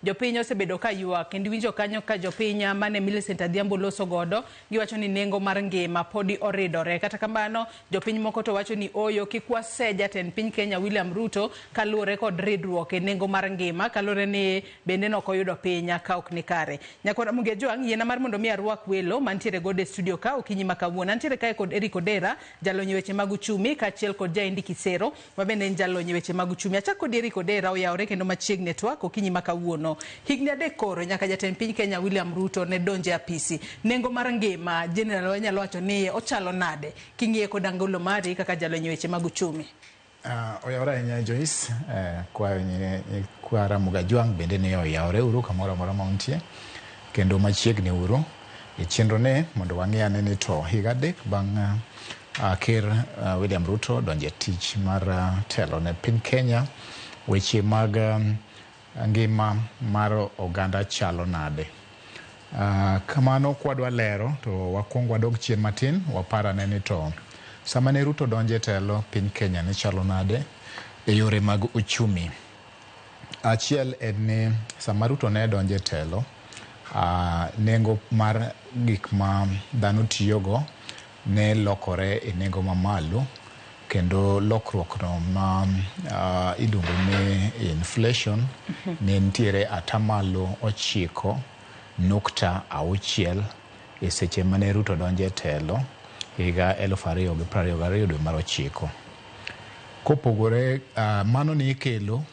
Jopiny osebedo ka ywak kendo iwinjo kanyo ka jopiny mane Millicent Adhiambo loso godo giwacho ni nengo mar ngima podi oridore. Kata kamano jopiny moko to wacho ni oyo kik wase jatend piny Kenya William Ruto kaluwore kod ridruok e nengo mar ngima kaluwore ni bende nokoyudo piny ka ok ni kare. Nyakwar Ramogi Ajwang' yiena mar mondo mi arwak welo mantiere godo e studio ka okinyi ma kawuono. Antiere kae kod Eric Odera jalony e weche mag uchumi kaachiel kod Jaindi Kisero ma bende en jalony e weche mag uchumi. Achak kod Eric Odera oyawore kendo machiegni e twak okinyi ma kawuono. Higni 3 koro nyaka jatend piny Kenya William Ruto ne donje apisi. Nengo mar ngima general wanyalo wacho ni ochalo nade king'iye kod angolo mari kaka jalony e weche mag uchumi? Oyawore ahinya Joyce, kwayo nyikwa Ramogi Ajwang' bende ni oyawore uru kamoro amora ma untie kendo machiegni uru e chenro ne mondo wang'i ane ni to higa 3 bang' Ker William Ruto donjo e tich mar telo ne piny Kenya, weche mag ngima mar oganda chalo nade? Kamano kwadwa lero to wakwong wadog chien matin wapar ane ni to sama ne Ruto donjo e telo piny Kenya ne chalo nade e yore mag uchumi. Achiel en ni sama Ruto ne donjo e telo, nengo mar gik ma dhano tiyogo ne lokore e nengo mamalo kendo lokruok no ma iluongo ni inflation ne nitiere atamalo 9.6 e seche mane Ruto donjo e telo higa 2022 dwe mar 9. Kopogore mano ni ikelo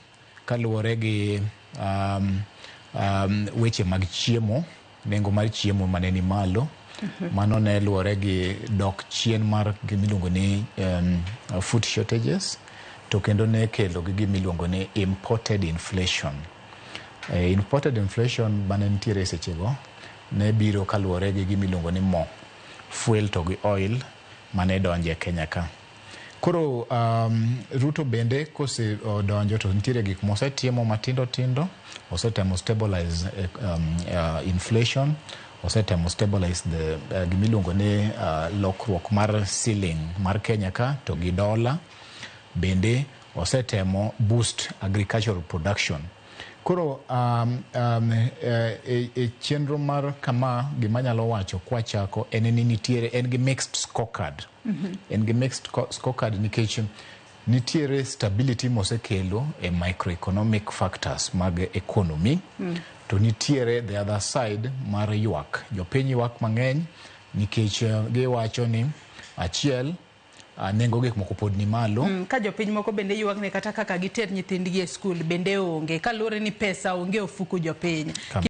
kaluwore gi weche mag chiemo, nengo mar chiemo mane ni malo. Mano ne luwore gi dok chien mar gimiluongo ni food shortages to kendo ne kelo gi gimiluongo ni imported inflation. Imported inflation mane nitiere sechego ne biro kaluwore gi gimiluongo ni mo, fuel to gi oil mane donje Kenya ka. Koro Ruto bende kose donjo to nitiere gik mosetimo matindo tindo, osetemo stabilize inflation, osetemo stabilize the gimiluongo ni lokruok mar ceiling mar Kenya ka to gi dola, bende osetemo boost agricultural production. Koro e chenro mar kama gima anyalo wacho kwachako en ni nitiere en gi mixed scorecard. En gi mixed scorecard nikech nitiere stability mosekelo e microeconomic factors mag economy to nitiere the other side mar ywak. Jopiny ywak mang'eny nikech giwacho ni achiel nengo gik moko pod ni malo. Ka jopiny moko bende ywak ni kata kaka giter nyithindgi e skul bende onge kaluwore ni pesa onge ofuku jopiny.